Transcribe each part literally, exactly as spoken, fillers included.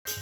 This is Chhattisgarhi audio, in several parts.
अरे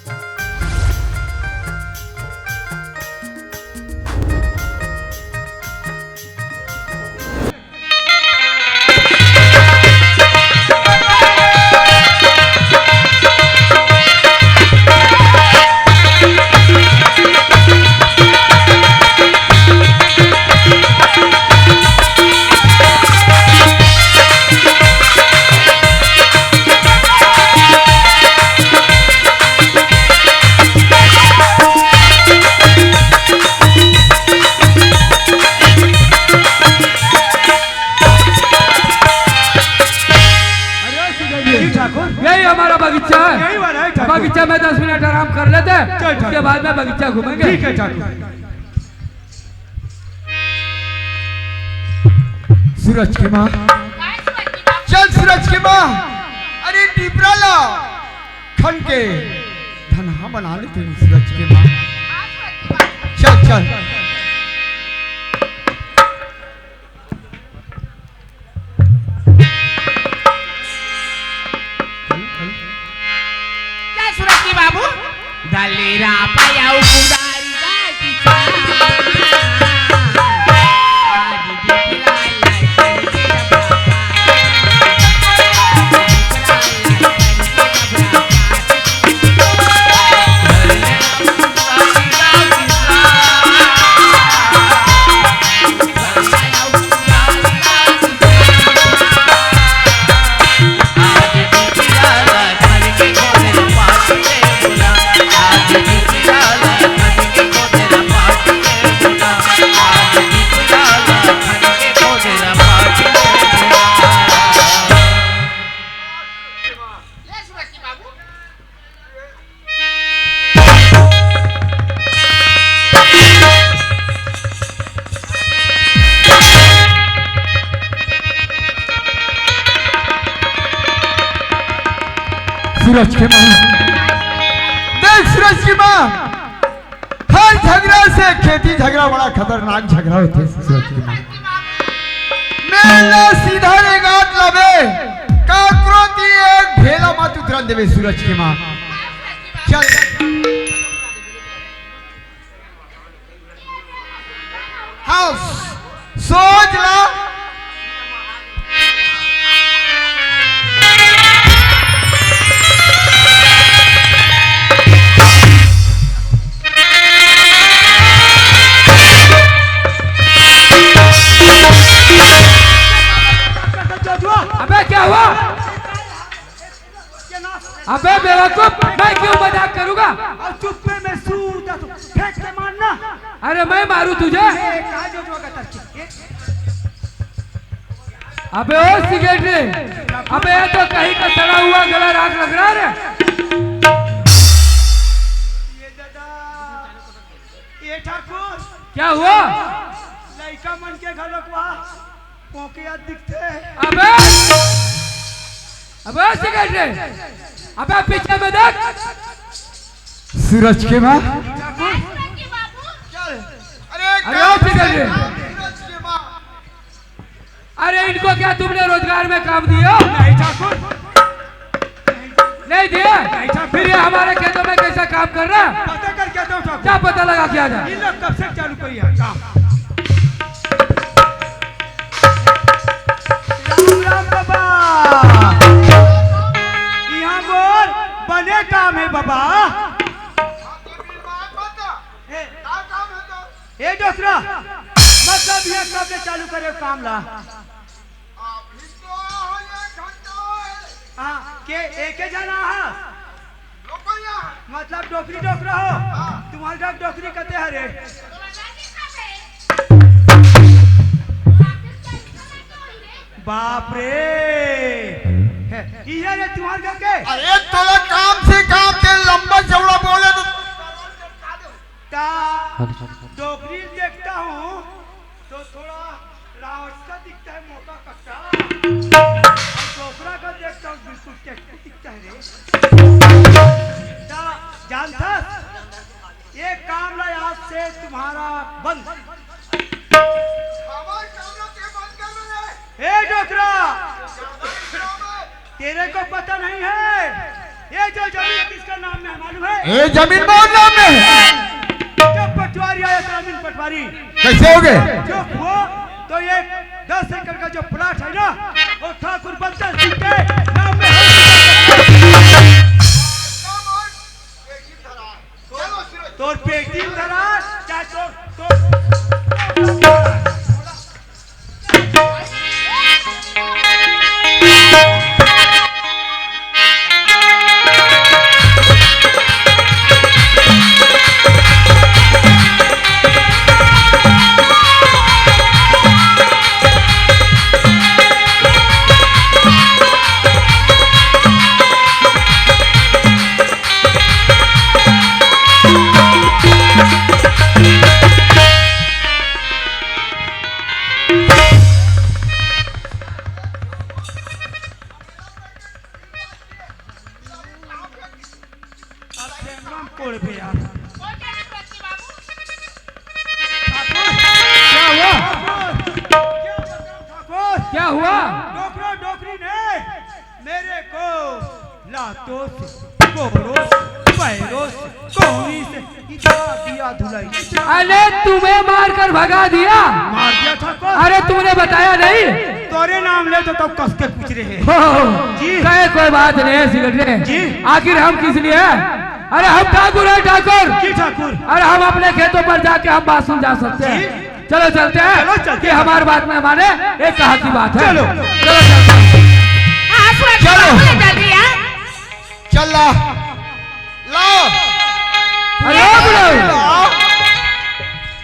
श्री जी, ठाकुर। यही हमारा बगीचा है। यही वाला है ठाकुर। बगीचा में दस मिनट आराम कर लेते हैं, चल ठाकुर। उसके बाद में बगीचा घूमेंगे। ठीक है ठाकुर। सूरज के माँ, चल सूरज के माँ, अरे डिबरा ला खन के धनहा बना लेते हैं सूरज के माँ। चल चल। क्या सूरज के बाबू? दलेरा पाया कुदारी का किसान। आज दिखला लटन के डबरा। सूरज के माँ, देख सूरज की माँ, हर झगड़ा से खेती झगड़ा बड़ा खतरनाक झगड़ा होथे सूरज की माँ। मेल ला सीधा रे गात लबे, काकरो ती एक ढेला मत उतरन देबे सूरज की माँ। चल। हाँ, सोच ला। अबे क्या हुआ? अबे बेवकूफ, मैं क्यों मजाक करूंगा? और चुप्पे में सूत जा तू, फेंक के मारना। अरे मैं मारूं तुझे? ए, कहाँ जो जो का तरकी? अबे ओ सिगरेट रे, अबे ये तो कहीं का सड़ा हुआ गला राख लग रहा है रे। ये दादा, ये ठाकुर। क्या हुआ? लइका मन के घलोक वा पोकिया दिखथे। अबे, अबे सिगरेट रे, अबे पीछे में देख। सूरज के माँ। चल। अरे अरे ओ सिगरेट रे। सूरज के माँ। अरे इनको क्या तुमने रोजगार में काम दिए हो? नहीं ठाकुर। नहीं दिए? नहीं ठाकुर। फिर ये हमारे खेतों में कैसा काम कर रहा है? पता करके दो ठाकुर। क्या पता लगा के आ जाए? इन लोग कब से चालू करी है काम? राम राम बाबा। यहाँ बोल, बने काम है बाबा। ए, ए डोकरा, मतलब ये कब ले चालू करे काम ला? अभी तो हो एक घंटा है। हाँ, के एके जना हा? लोकैया है। मतलब डोकरी डोकरा हो? हाँ। तुम्हारे घर डोकरी कते हरे? बाप रे। हे, इहे रे तुम्हारे घर के? अरे तोला काम से काम ते लंबा चौड़ा बोले तो ता हाँ जी। डोकरी देखता हूँ तो थोड़ा रावण सा दिखता है, मोटा कट्टा। और डोकरा का देखता हूँ, बिल्कुल टेटू दिखता है रे। ता जानता, ये काम ला आज से तुम्हारा बंद। हमारे काम ला के बंद कर दे। ए डोकरा, तेरे को पता नहीं है, ये जो जमीन किसका नाम में है मालूम है? ए, जमीन मोर नाम में है। जब पटवारी आया, ग्रामीण पटवारी। कैसे हो गए? जो हुआ, तो ये दस एकड़ का जो प्लाट है ना, वो ठाकुर बंदर सिंह के नाम में हो चुका है। तोर पेटी धरा, चाहे तोर, तोर अब फेंकना कोड़ पे यार। ठाकुर, क्या हुआ? ठाकुर, क्या हुआ? डोकरा डोकरी ने मेरे को लातों से, कोड़ों से, पैरों से, कोहनी से इतना दिया धुलाई। अरे तुम्हें मारकर भगा दिया? मार दिया ठाकुर। अरे तुमने बताया नहीं? तोरे नाम ले तो तब कस के कुचरे हैं। हो, हो, हो। जी। कहे कोई बात नहीं है, सिगरेट रे। जी। आखिर हम किस लिए हैं? अरे हम ठाकुर हैं, ठाकुर। जी ठाकुर। अरे हम अपने खेतों पर जाके हम बात सुन जा सकते हैं। जी। चलो चलते हैं। चलो चलते हैं। हमारी बात में माने, एक कहा की बात है। चलो। चलो चलते हैं। हाँ, सुन, चलो। चलो जल्दी, हाँ। चल ला। ला। अरे ओ बुढ़ऊ। ला।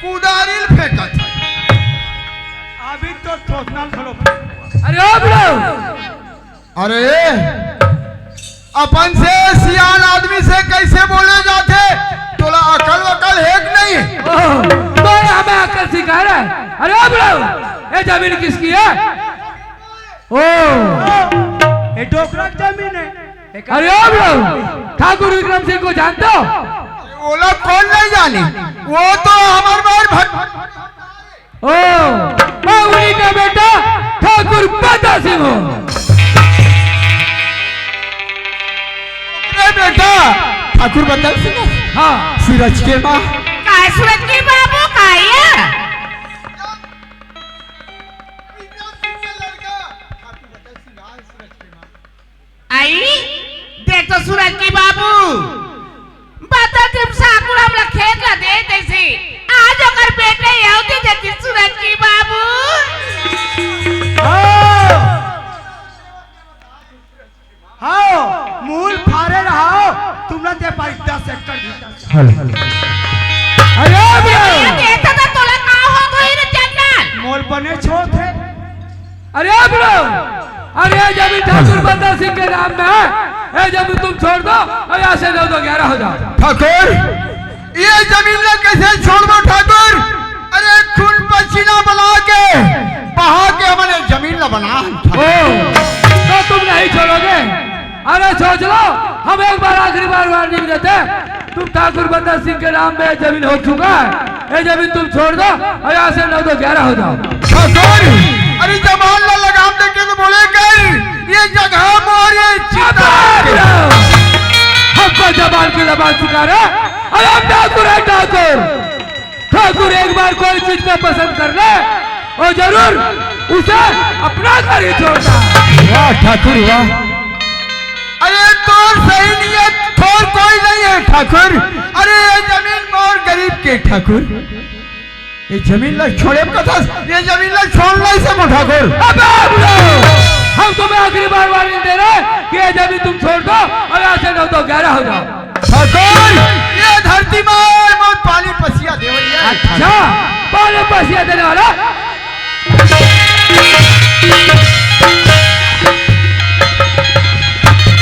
कुदारी ल फेंकत। अभी तो ठोकना ल घलो। अरे ओ बुढ़ऊ। अरे, अपन से सियान आदमी से कैसे बोले जाथे? तोला अकल वकल है कि नहीं? ओह, कोई हमें अकल सिखा रहा है? अरे ओ बुढ़ऊ, ये जमीन किसकी है? ओ, ये डोकरा की जमीन है। अरे ओ बुढ़ऊ, ठाकुर विक्रम सिंह को जानते हो? ओला कौन नहीं जाने? वो तो हमारे बार भट- ओ, मैं उन्हीं का बेटा ठाकुर बंदा सिंह हूँ। अरे बेटा, ठाकुर बंदा सिंह? हाँ। सूरज के माँ। काय सूरज के बाबू, काय है? आई, देख तो सूरज के बाबू, बता तुम ठाकुर हमला खेत ला दे तैसे, आज ओकर बेटे आवते देती सूरज के बाबू। हाँ। हाँ, मूल फारे रहाओ, तुमला ते पाई दस एकड़ भी। हेलो। अरे बे! ये देख तो तोला का हो गई रे चंदन? मोल बने छोट है। अरे बुढ़ऊ, अरे ये जमीन ठाकुर बंदा सिंह के नाम में है। ये जमीन तुम छोड़ दो और यहाँ से नौ दो ग्यारह हो जाओ। ठाकुर, ये जमीन ला कैसे छोड़बो ठाकुर? अरे खून पसीना बना के, बहा के हमने जमीन ला बना। ओ, तो तुम नहीं छोड़ोगे? अरे सोच लो, हम एक बार आखिरी बार वार्निंग देते हैं, तुम ठाकुर बंदा सिंह के नाम में जमीन हो चुका है, ये जमीन तुम छोड़ दो और यहाँ से नौ दो ग्यारह हो जाओ। ठाकुर, अरे जबान ला लगाम देके तो बोले कर, ये जगह मोर ये चिता। हमको जबान की जबान सिखा रहे, अरे हम ठाकुर है ठाकुर। ठाकुर एक बार कोई चीज को पसंद कर ले और जरूर उसे अपना कर ही छोड़ता है। वाह ठाकुर वाह। अरे तोर सही नियत थोर कोई नहीं है ठाकुर। अरे ये जमीन मोर गरीब के ठाकुर। ये जमीन ला छोड़े कथस, ये जमीन ला छोड़ नहीं सको ठाकुर। अबे बुढ़ऊ, हम तुम्हें आखिरी बार वार्निंग दे रहे हैं कि ये जमीन तुम छोड़ दो और यहाँ से नौ दो ग्यारह हो जाओ। ठाकुर, ये धरती माँ मोर पानी पसिया देवइया। अच्छा, पानी पसिया देने वाला।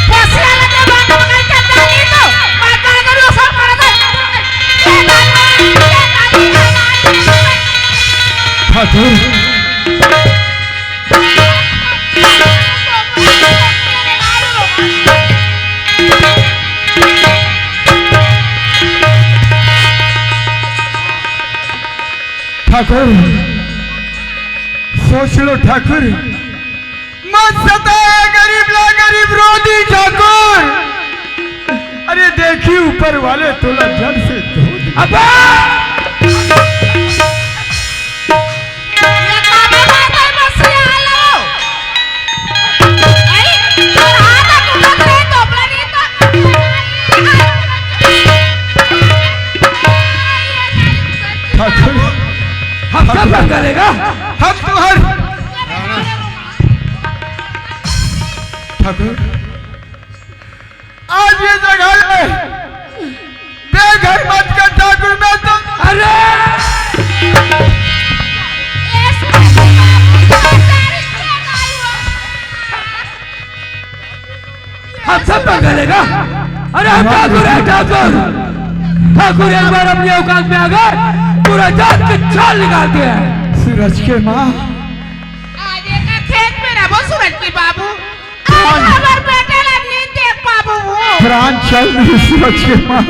पसिया लगे बात में कहीं चलता नहीं तो, मैं कह करूँ सब मर गए। ये बात, ये बात, ये बात। ठाकुर। ठाकुर, सोच लो ठाकुर, मत सताया गरीब ला गरीब रोधी ठाकुर। अरे देखी ऊपर वाले तोला जल से धो दे। अबे! ठाकुर, हम सब पंगा लेगा। हम तुम्हारे ठाकुर, आज ये जगह है, बेघर मत कर ठाकुर, मैं तो अरे! हम सब पंगा लेगा। अरे ठाकुर है ठाकुर, ठाकुर एक बार अपनी औकात में आ गए, पूरा जात के चाल निकालते हैं। सूरज के माँ, आज एक खेत में रहो सूरज के बाबू। आज हमर बेटा ला नहीं देख पाबो वो। प्राण चल नहीं सूरज के माँ,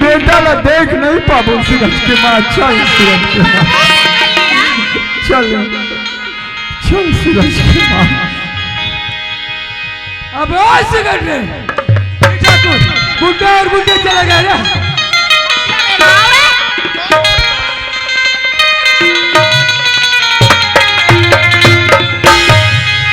बेटा ला देख नहीं पाबो सूरज के माँ। चल सूरज के माँ, चल, चल सूरज के माँ। अब ओ सिगरेट रे, ठाकुर, बुड्ढा और बुड्ढी चले गए रे।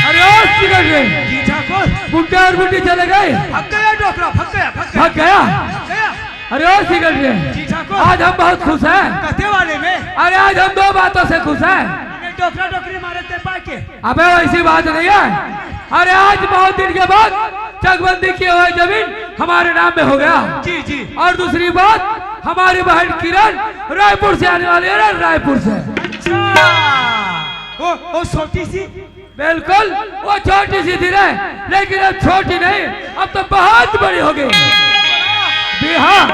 अरे ओ सिगरेट रे, जी ठाकुर। बुड्ढा और बुड्ढी चले गए। भग गया डोकरा, भग गया, भग गया। भग गया? भग गया। अरे ओ सिगरेट रे, जी ठाकुर। आज हम बहुत खुश हैं। कते वाले में? अरे आज हम दो बातों से खुश हैं। अरे डोकरा डोकरी मारे ते पाके। अबे वैसी बात नहीं है। अरे आज बहुत दिन के बाद चकबंदी किए हुए जमीन हमारे नाम में हो गया। जी, जी। और दूसरी बात, हमारी बहन किरण रायपुर से आने वाली है ना, रायपुर से। अच्छा, वो, वो छोटी सी। बिल्कुल, वो छोटी सी थी रे, लेकिन अब छोटी नहीं, अब तो बहुत बड़ी हो गई। जी हाँ।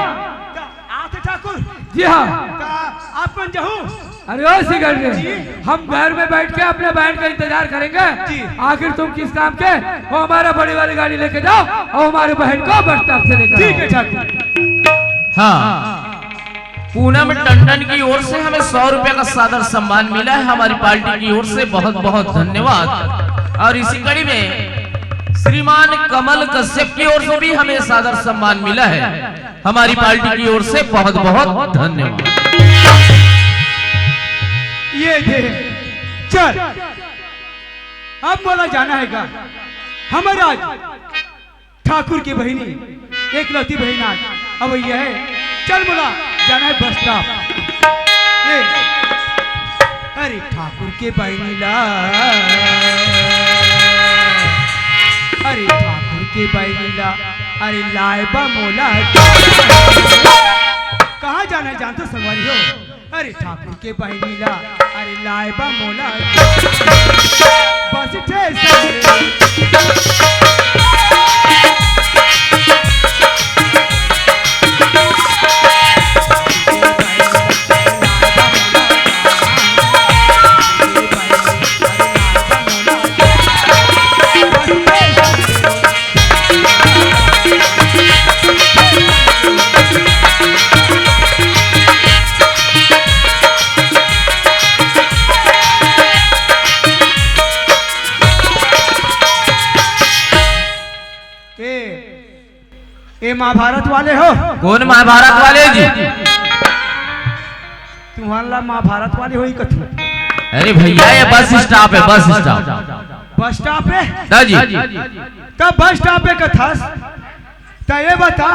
तो आते ठाकुर। जी हाँ। तो आप कौन जहू? अरे ओ सिगरेट रे, हम घर में बैठ के अपने बहन का इंतजार करेंगे। जी। आखिर तुम किस काम के? वो हमारा बड़ी वाली गाड़ी लेके जाओ और हमारे बहन को बस स्टॉप से लेकर आओ। ठीक है ठाकुर। हाँ, पूनम टंडन की ओर से हमें सौ रुपए का सादर सम्मान मिला है, हमारी पार्टी की ओर से बहुत बहुत धन्यवाद। और इसी कड़ी में श्रीमान कमल कश्यप की ओर से भी हमें सादर सम्मान मिला है, हमारी पार्टी की ओर से बहुत बहुत धन्यवाद। ये थे, चल, अब मोला जाना है का? हमारा आज ठाकुर के बहिनी, एकलौती बहिन आज अवइया है। चल मोला जाना है बस स्टॉप। ए, अरे ठाकुर के बहिनी ला, अरे ठाकुर के बहिनी ला, अरे लाए बा मोला। कहाँ जाना है जानथो संगवारी हो? अरे ठाकुर के बहिनी ला, अरे लाए बा मोला बस स्टेशन। ए, ए महाभारत वाले हो? कौन महाभारत वाले जी? तुम्हारा महाभारत वाले हो ही कथू। अरे भैया, ये बस स्टॉप है, बस स्टॉप। बस स्टॉप है? दा जी। तब बस स्टॉप पे कथस, त ये बता,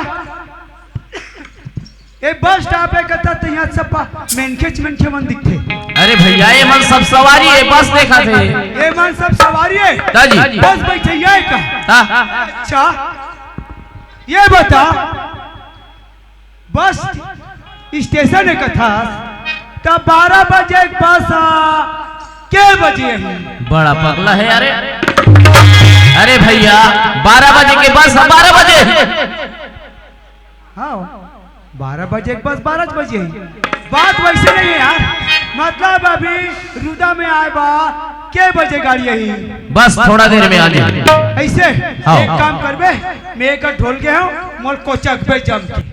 ए बस स्टॉप पे कथस त यहाँ सब पा-, मेनखेच मेनखे मन दिखथे। अरे भैया, ये मन सब सवारी है, बस देखा थे। ये मन सब सवारी है। दा जी। बस बैठे ये का? हाँ। अच्छा, ये बता, बस स्टेशन है कथस, त बारह बजे एक बस आ, के बजे है? बड़ा पगला है यार। अरे भैया, बारह बजे के बस आ, बारह बजे। हाँ, बारह बजे एक बस, बारह बजे है। बात वैसे नहीं है यार, मतलब अभी रुदा में आए बा, के बजे गाड़ी आई? बस थोड़ा देर में आ जाए। ऐसे हाँ। एक काम करबे, मैं एक ढोल के हूँ, मोल कोचक पे जम के।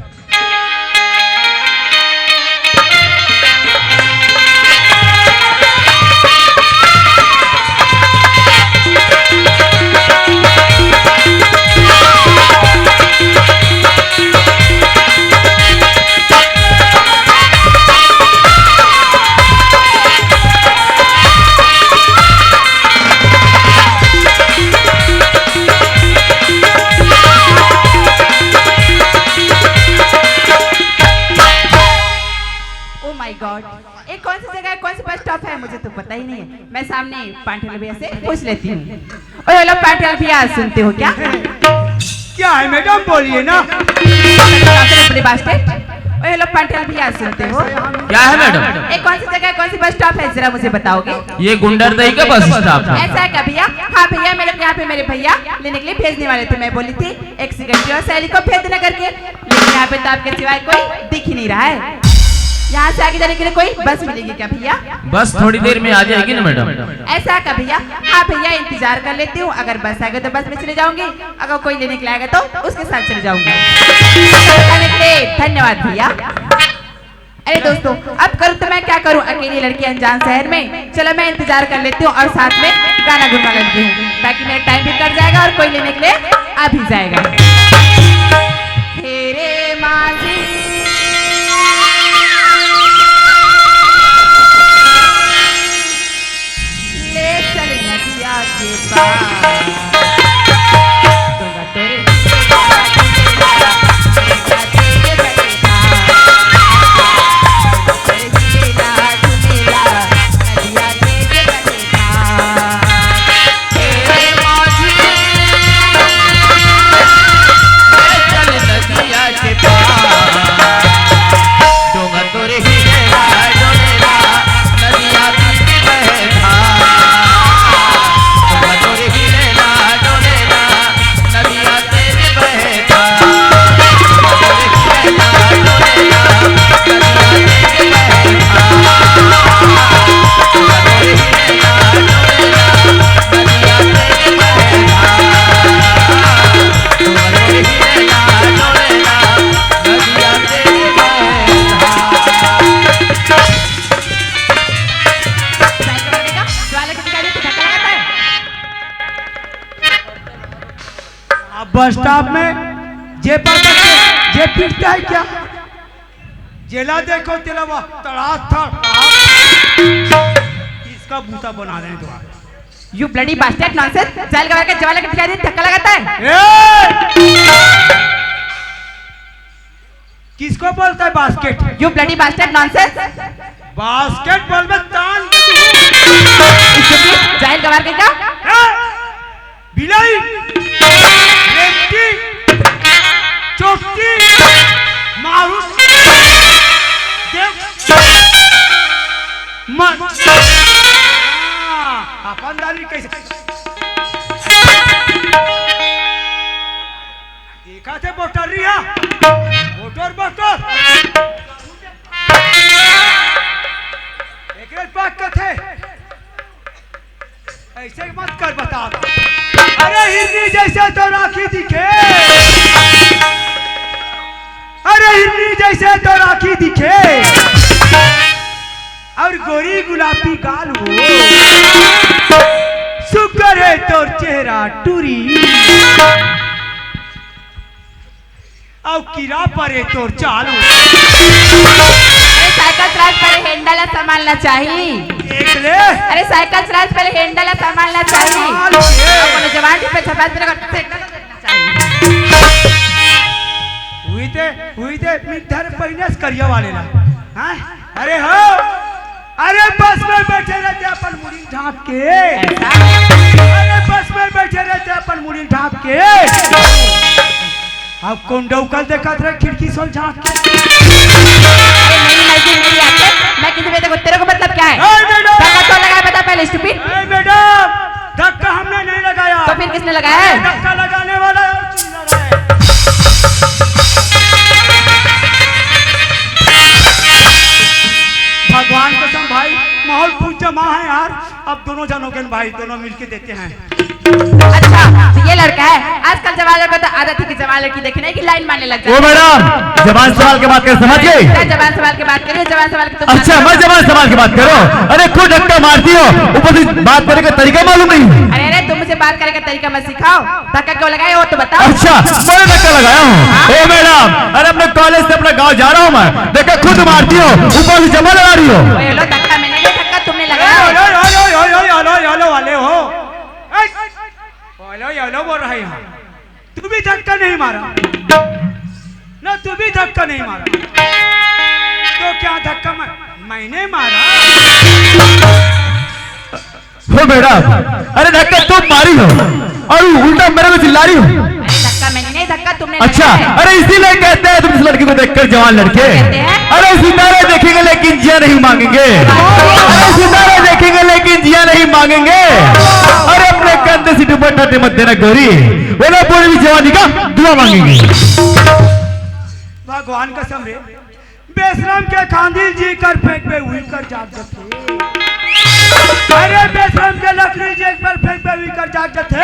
ये कौन सी जगह है, कौन सी बस स्टॉप है, मुझे तो पता ही नहीं है। मैं सामने पांठेल भैया से पूछ लेती हूँ। ओए हेलो पांठेल भैया, सुनते हो क्या? क्या है मैडम, बोलिए ना। बड़ी बात है। ओए हेलो पांठेल भैया, सुनते हो? क्या है मैडम? ये कौन सी जगह है, कौन सी बस स्टॉप है, जरा मुझे बताओगे? ये गुंडरदेही का बस स्टॉप है। ऐसा है क्या भैया? हाँ भैया, मेरे को यहाँ पे मेरे भैया लेने के लिए भेजने वाले थे। मैं बोली थी एक सिकंदरी और सहेली को भेज देना करके, लेकिन यहाँ पे तो आपके सिवाय कोई दिख ही नहीं रहा है। यहाँ से आगे जाने के लिए कोई बस मिलेगी क्या भैया? बस थोड़ी देर में आ जाएगी ना मैडम। ऐसा है क्या भैया? हाँ भैया, इंतजार कर लेती हूँ, अगर बस आएगा तो बस में चले जाऊंगी, अगर कोई लेने के लिए आएगा तो उसके साथ चले जाऊंगी। बताने के लिए धन्यवाद भैया। अरे दोस्तों, अब करूँ तो मैं क्या करूँ, अकेली लड़की अनजान शहर में। चलो मैं इंतजार कर लेती हूँ और साथ में गाना गुनगुना लेती हूँ, ताकि मेरा टाइम भी कट जाएगा और कोई लेने के लिए आ भी जाएगा। हे रे माझी, ले चल नदिया के पार। आप बस स्टॉप में जे पाता है, जे पीटता है क्या? जेला देखो तेला वह तड़ाक था। इसका बूता बना रहे हैं दोबारा। You bloody bastard, nonsense। जल गवा के जवाला के भिखारी धक्का लगाता है। ए! किसको बोलता है basket? You bloody bastard, nonsense। Basket ball में तान के तू। Stupid, जाहिल गवार के क्या? ए! बिलाई, रेमटी, चोटी, माउस, देख, मन। हाँ, अपन दानी कैसे? देखा थे बोटर रिया, बोटर, बोटर। एक पाक थे। ऐसे मत कर बता। अरे हिरनी जैसे तो राखी दिखे, अरे हिरनी जैसे तो राखी दिखे, और गोरी गुलाबी गाल हो, शुक्र है तोर चेहरा टूरी। अउ कीरा परे तोर चाल में। अरे साइकिल चलात पहले हैंडल ला संभालना चाही। देख ले। अरे साइकिल चलात पहले हैंडल ला संभालना चाही। चाल के। अपने जवान जी पे झपाट तेरे को देखना चाहिए। हुई ते, हुई ते मिठर पहिने से करिया वाले ला। हाँ? अरे हो, अरे बस में बैठे रहते अपन मुड़ी ढांप के। ऐसा? अरे बस में बैठे रहते अपन मुड़ी ढांप के। अब कौन डौकल देखत रहे खिड़की से झांक के? अरे मेरी मर्जी, मेरी आंखें, मैं किसी पे देखूं, तेरे को मतलब क्या है? ए मैडम! धक्का कौन लगाया, बता पहले, stupid। ए मैडम, धक्का हमने नहीं लगाया। तो फिर किसने लगाया है? धक्का लगाने वाला है और चुन लगाया है। भगवान कसम भाई, माहौल फुल जमा है यार। अब दोनों जनों के भाई, दोनों मिलके देते हैं। अच्छा, तो ये लड़का है। आजकल जवान लड़का तो आदत है कि जवान लड़की देखने की लाइन मारने लग जाता है। ओ मैडम, जबान संभाल के बात कर, समझ गई? बेटा, जबान संभाल के बात करिए, जबान संभाल के तुम अच्छा, बात मैं करो। जबान संभाल के बात करो। अरे, खुद धक्का मारती हो, ऊपर से बात करने का तरीका मालूम नहीं। अरे, अरे, तुम मुझे बात करने का तरीका मत सिखाओ। धक्का क्यों लगाए हो तो बताओ। अच्छा, मैंने धक्का लगाया हूँ। हाँ? ओ मैडम, अरे, अपने कॉलेज से अपना गाँव जा रहा हूँ मैं। देखा, खुद मारती हो, ऊपर से जबान लड़ा रही हो। ओए, लो, धक्का मैंने नहीं, धक्का तुमने लगाया है। ओए, ओए, ओए, वाले हो। ए, हेलो, हेलो बोल रहा है यहाँ। तू भी धक्का नहीं मारा ना, तू भी धक्का नहीं मारा। तो क्या धक्का मार, मैंने मारा। हो मैडम, अरे धक्का तुम मारी हो और उल्टा मेरे को चिल्ला रही हो। अरे धक्का मैंने नहीं, धक्का तुमने अच्छा, लगाया है। अरे इसीलिए कहते हैं तुम इस लड़की को देखकर जवान लड़के, कहते हैं? अरे सितारे देखेंगे लेकिन जिया नहीं मांगेंगे। अरे सितारे देखेंगे लेकिन जिया नहीं मांगेंगे। अरे अपने कंधे से दुपट्टा मत देना गोरी, बोला पूरी जवानी का दुआ मांगेंगे। भगवान कसम रे, बेशरम के खांदिल जी कर फेंकबे उही कर जाग जथे। अरे बेशरम के लकड़ी जी एक बार फेंकबे उही कर जाग जथे।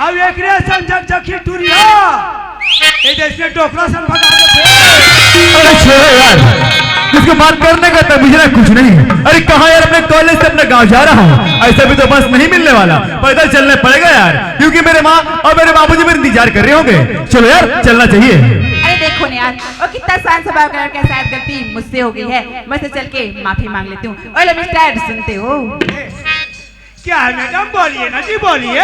अब एकरे संग जकजकी टुरिया ए देश में डोकरा सन भगा जथे। अरे छोड़ो यार, इसको बात करने का तो मुझे ना कुछ नहीं। अरे कहाँ यार, अपने कॉलेज से अपने गांव जा रहा हूँ, ऐसा भी तो बस नहीं मिलने वाला, पैदल चलना पड़ेगा यार, क्योंकि मेरे माँ और मेरे बाबूजी मेरे इंतजार कर रहे होंगे। चलो यार, चलना चाहिए। अरे देखो ना यार, वो कितना शांत स्वभाव का लड़का है, शायद गलती मुझसे हो गई है, मैं उससे चल के माफी मांग लेती हूँ। ओले मिस्टर, सुनते हो? क्या है मैडम, बोलिए ना जी, बोलिए।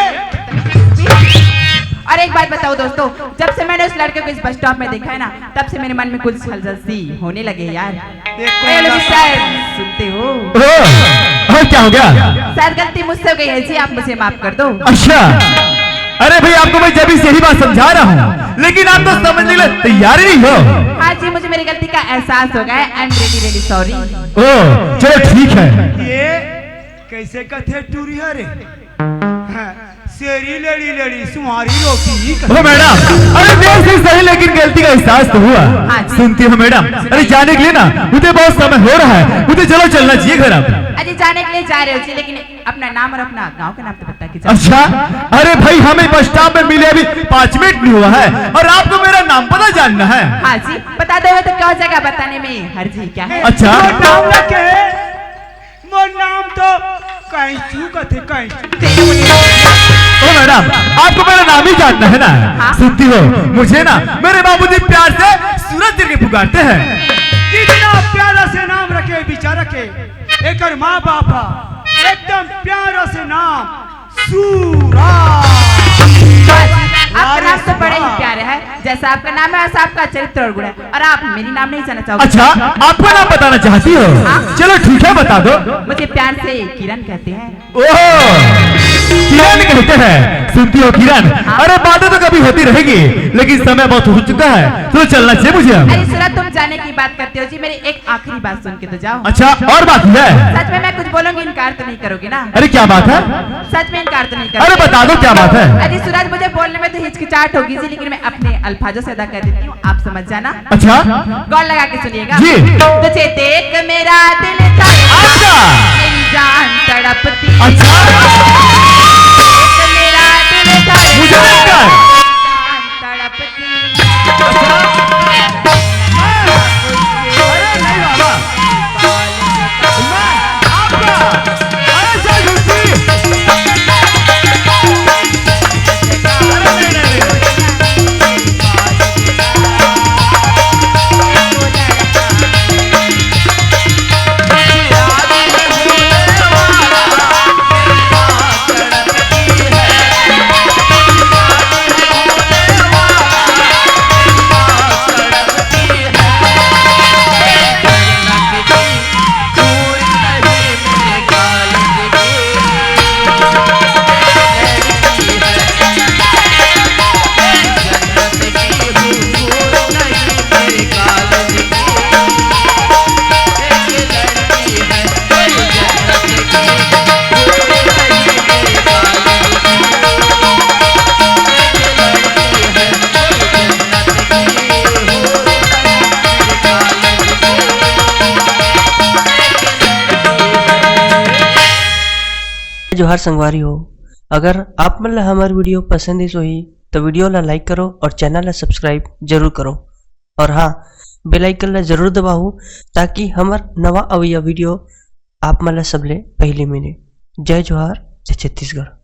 और एक बात बताओ दोस्तों, जब से मैंने उस लड़के को इस बस स्टॉप में देखा है ना, तब से मेरे मन में कुछ हलचल सी होने लगे यार। देखो ओले ना। मिस्टर, सुनते हो? ओ, और क्या हो गया? शायद गलती मुझसे हो गई है जी, आप मुझे माफ कर दो। अच्छा, अरे भाई, आपको मैं जब भी यही बात समझा रहा हूँ, लेकिन आप तो समझने के लिए तैयार ही नहीं हो। हाँ जी, मुझे मेरी गलती का एहसास हो गया है। I am really, really sorry। ओ, चलो ठीक है। ये कैसे कथे टूरी है रे? हाँ, शेरी लड़ी लड़ी सुहारी रोटी। ओ मैडम, अरे देर से सही, लेकिन गलती का एहसास तो हुआ। हाँ जी। सुनती हो मैडम, अरे जाने के लिए ना मुझे बहुत समय हो रहा है, मुझे चलो चलना चाहिए घर अब। अरे जाने के लिए जा रहे हो जी, लेकिन अपना नाम और अपना गांव का नाम तो बता के जाओ। अच्छा, अरे भाई, हमें बस स्टॉप में मिले अभी पाँच मिनट नहीं हुआ है और आपको मेरा नाम पता जानना है। हाँ जी, बता दोगे तो क्या हो जाएगा, बताने में हर्ज क्या है? अच्छा। मोर नाम रखे, मोर नाम तो कैंचू कथे, कैंचू। ओ मैडम, आपको मेरा नाम ही जानना है ना? हाँ। सुनती हो, मुझे ना मेरे बाबूजी प्यार से सूरज करके पुकारते हैं। कितना प्यारा से नाम रखे, बेचारा के। एकर माँ बाप हा एकदम प्यारा से नाम सूरज। बस, आपका अरे नाम तो बड़ा ही वाह। प्यारा है, जैसा आपका नाम है वैसा आपका चरित्र और गुण है। और आप मेरी नाम नहीं जानना चाहोगे? अच्छा, आपका नाम बताना चाहती हो? हाँ। चलो ठीक है, बता दो। मुझे प्यार से किरण कहते हैं। ओह, किरण कहते हैं। सुनती हो किरण, हाँ। अरे बातें तो कभी होती रहेगी, लेकिन समय बहुत हो चुका है, तो चलना चाहिए मुझे अब। अरे सूरज, तुम जाने की बात करते हो जी, मेरी एक आखिरी बात सुन के तो जाओ। अच्छा, और बात है? सच में मैं कुछ बोलूंगी, इनकार तो नहीं करोगे ना? अरे क्या बात है? सच में इनकार तो नहीं करोगे? अरे बता दो क्या बात है? अरे सूरज, मुझे बोलने में तो हिचकिचाहट होगी जी, लेकिन मैं अपने अल्फाजों से अदा कर देती हूँ, आप समझ जाना। अच्छा। गौर लगा के सुनिएगा। जी। तुझे देख मेरा दिल धड़का, अच्छा। मेरी जान तड़पती। अच्छा। देख मेरा दिल धड़का, मुझे लगता है। जान तड़पती। अच्छा। अरे नहीं बाबा। मैं आपका। अरे जय गुरु। जोहार संगवारी हो, अगर आप मन ला हमर video पसंद आइस होही, तो video ला like करो और channel ला subscribe जरूर करो। और हाँ, bell icon ला जरूर दबाओ, ताकि हमर नवा अवइया video आप मन ला सबले पहले मिले। जय जोहार, जय छत्तीसगढ़।